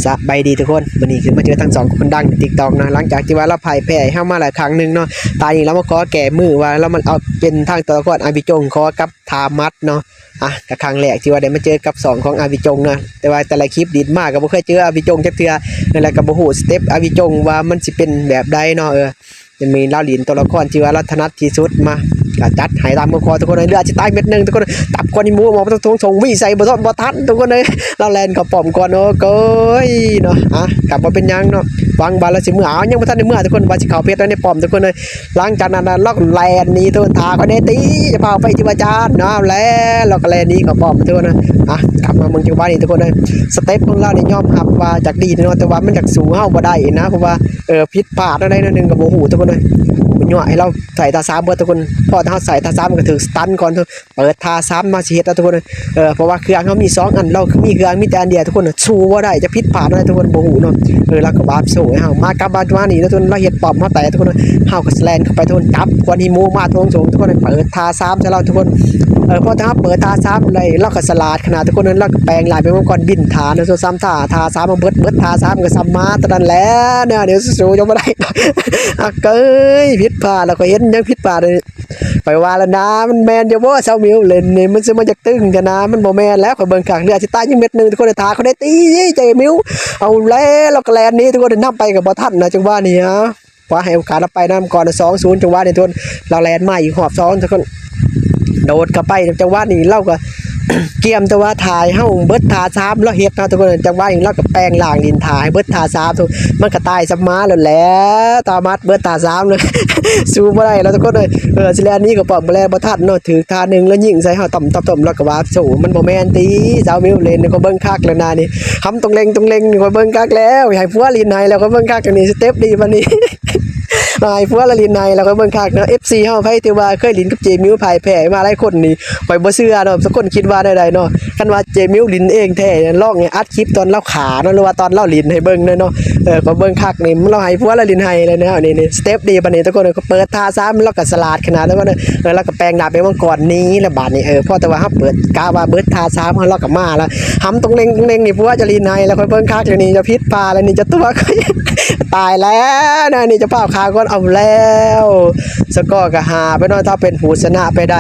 ສະບາຍດີທຸກຄົນ ມື້ນີ້ຄືມາເຈີທັງສອງຄົນດັງໃນຕິກຕັອກເນາະ ຫຼັງຈາກທີ່ວ່າລາວພ່າຍແພ້ເຮົາມາຫຼາຍຄັ້ງໜຶ່ງເນາະ ຕານີ້ລາວມາຂໍແກ້ມືວ່າລາວມັນເອົາເປັນທາງຕົວລະຄອນອາວິຈົງຂໍກັບທາມັດເນາະ ອ່ະ ກະຄັ້ງແລກທີ່ວ່າໄດ້ມາເຈີກັບຊ່ອງຂອງອາວິຈົງເນາະ ແຕ່ວ່າແຕ່ລະຄລິບດິດມາກະບໍ່ເຄີຍເຈີອາວິຈົງຈັກເທື່ອ ແລ້ວກະບໍ່ຮູ້ສະເຕັບອາວິຈົງວ່າມັນຊິເປັນແບບໃດເນາະ ເອີ ຈະມີລາວຫຼິ້ນຕົວລະຄອນທີ່ວ່າລາວຖະໜັດທີ່ສຸດມາ ກະຈັດໃຫ້ຕາມຄຳຂໍທຸກຄົນເອີຍ ເລືອດຊິຕາຍເມັດໜຶ່ງທຸກຄົນ ຕັບກ່ອນອີ່ໝູ ໝໍບໍ່ທັນທົງສົ່ງວິໄສບໍ່ທັນບໍ່ທັນທຸກຄົນເອີຍ ລາວແລ່ນເຂົ້າປ້ອມກ່ອນ ໂອ້ໂກຍເນາະ ອ່ະ ກະບໍ່ເປັນຫຍັງເນາະ ຫວັງວ່າລາວຊິເມືອ ອ້າວ ຍັງບໍ່ທັນໄດ້ເມືອທຸກຄົນ ວ່າຊິເຂົ້າເພດໄວ້ໃນປ້ອມທຸກຄົນເອີຍ ຫຼັງຈາກນັ້ນລາວກໍແລ່ນໜີ ທຸກຄົນ ຖ້າຂ້ອຍແດ່ຕິ ຢ່າພາໄປທີ່ວ່າຈານເນາະ ແລ້ວລາວກໍແລ່ນໜີເຂົ້າປ້ອມທຸກຄົນເອີຍ ອ່ະ ກັບມາເບິ່ງຈັງຫວະນີ້ທຸກຄົນເອີຍ ສະເຕັບຂອງລາວນີ້ຍອມຮັບວ່າຢາກດີເນາະ ແຕ່ວ່າມັນຢາກສູ້ເຮົາບໍ່ໄດ້ນະ ເພາະວ່າ ເອີ ຜິດພາດແນວໃດແນວໜຶ່ງກໍບໍ່ຮູ້ທຸກຄົນເອີຍ ມັນຍົວະໃຫ້ລາວໃສ່ທ່າສາມເບິດທຸກຄົນ ພໍຖ້າເຮົາໃສ່ທ່າສາມມັນກໍຖືກສະຕັນກ່ອນ ເປີດທ່າສາມມາຊິເຮັດເອົາທຸກຄົນເອີຍ ເພາະວ່າເຄື່ອງເຮົາມີສອງອັນ ລາວມີເຄື່ອງມີແຕ່ອັນດຽວທຸກຄົນ ສູ້ບໍ່ໄດ້ ຈະຜິດພາດແນວໃດທຸກຄົນບໍ່ຮູ້ເນາະ ເອີ ລາວກໍວາບໂຊໃຫ້ເຮົາ ມາກັບມາມານີ້ເນາະທຸກຄົນ ລາວເຮັດປ້ອມເຮົາແຕກທຸກຄົນເອີຍ ເຮົາກໍແລ່ນເຂົ້າໄປທຸກຄົນ ຈັບຄວນຫິໂມມາທົ່ວງໆທຸກຄົນເອີຍ ເປີດທ່າສາມໃສ່ລາວທຸກຄົນ ເອີ ພໍຖ້າເຮົາເປີດທ່າສາມໄດ້ ລາວກໍສະຫຼາດຂະໜາດທຸກຄົນເອີຍ ລາວກໍແປງລາຍເປັນມັງກອນບິນທ່ານະ ສ່ວນສາມທ່າ ທ່າສາມເຮົາເບິດ ເບິດທ່າສາມມັນກໍສ່ຳມາເທົ່ານັ້ນແຫຼະ ແນວນີ້ສູ້ຍັງບໍ່ໄດ້ ອາກເອີຍ ຜິດພາດ ລາວກໍເຫັນຍັງຜິດພາດ ຂ້ອຍວ່າລະນາ ມັນແມ່ນຢູ່ບໍ່ ຊາວມິວ ເຫຼັ້ນນີ້ມັນຊິມາຈັກຕຶງແທ້ນາ ມັນບໍ່ແມ່ນແລ້ວ ຂ້ອຍເບິ່ງຄັກ ເລືອດຊິຕາຍຍັງເມັດໜຶ່ງ ທຸກຄົນ ຖ້າເຂົາໄດ້ຕີໃຈມິວ ເອົາແລ້ວ ລາວກໍແລ່ນໜີ ທຸກຄົນ ນຳໄປກໍບໍ່ທັນນະ ຈັງຫວະນີ້ ອາ ວ່າໃຫ້ໂອກາດລາວໄປນຳກ່ອນ ສອງສູນ ຈັງຫວະນີ້ ທຸກຄົນ ລາວແລ່ນມາອີກຮອບສອງ ທຸກຄົນ ໂດດເຂົ້າໄປ ຈັງຫວະນີ້ລາວກໍ ກຽມແຕ່ວ່າຖ້າໃຫ້ເຮົາເບິດທ່າສາມ ລາວເຮັດເນາະ ທຸກຄົນ ຈັງຫວະນີ້ລາວກໍແປງຮ່າງຫຼິ້ນທ່າໃຫ້ເບິດທ່າສາມ ທຸກ ມັນກໍຕາຍຊຳມາໂລດແຫຼະ ຕາມັດເບິດທ່າສາມເລີຍ ສູ້ບໍ່ໄດ້ແລ້ວທຸກຄົນເອີຍ ເອີ ຊິແລ່ນໜີກໍປ້ອມບໍ່ແລບໍ່ທັນເນາະ ຖືກທ່າໜຶ່ງແລ້ວຍິງໃສ່ເຮົາຕ່ຳໆໆ ລາວກໍວ່າສູ້ມັນບໍ່ແມ່ນຕິ ຊາວມິວ ເຫຼັ້ນນີ້ຂ້ອຍເບິ່ງຄັກແລ້ວນານີ້ ຄຳຕົງເລັງຕົງເລັງນີ້ຂ້ອຍເບິ່ງຄັກແລ້ວ ໃຫ້ຜົວຫຼິ້ນໃຫ້ແລ້ວ ຂ້ອຍເບິ່ງຄັກອັນນີ້ ສະເຕັບດີປານນີ້ ໃຫ້ຜົວລະຫຼິ້ນໃຫ້ແລ້ວ ຂ້ອຍເບິ່ງຄັກເນາະ ເອັຟຊີເຮົາ ໃຜທີ່ວ່າເຄີຍຫຼິ້ນກັບເຈມິວ ພ່າຍແພ້ມາຫຼາຍຄົນນີ້ ຂ້ອຍບໍ່ເຊື່ອເນາະ ທຸກຄົນຄິດວ່າແນວໃດເນາະ ຄັນວ່າເຈມິວຫຼິ້ນເອງແທ້ ລອງອັດຄລິບຕອນລາວຂ້າເນາະ ຫຼືວ່າຕອນລາວຫຼິ້ນໃຫ້ເບິ່ງແດ່ເນາະ ເອີ ຂ້ອຍເບິ່ງຄັກນີ້ ລາວໃຫ້ຜົວລາຫຼິ້ນໃຫ້ແລ້ວແນວນີ້ ນີ້ ສະເຕັບດີປານນີ້ ທຸກຄົນ ເປີດທ່າສາມ ລາວກໍສະຫຼາດຂະໜາດ ທຸກຄົນ ເອີ ລາວກໍແປງດາບເປັນມັງກອນໜີແລ້ວບາດນີ້ ເອີ ພໍແຕ່ວ່າເຮົາເປີດ ກະວ່າເບິດທ່າສາມ ເຮົາລາວກໍມາລະ ຫຳຕົງເລັງຕົງເລັງນີ້ ຜົວຈະຫຼິ້ນໃຫ້ແລ້ວ ຂ້ອຍເບິ່ງຄັກແລ້ວນີ້ ຈະຜິດພາດແລ້ວນີ້ ຈະຕົວະຂ້ອຍ ຕາຍແລ້ວນະ ນີ້ຈະພາບຂ້າກ່ອນ ເອົາແລ້ວ ສະກໍກໍຫ້າໄປເນາະ ຖ້າເປັນຜູ້ຊະນະໄປໄດ້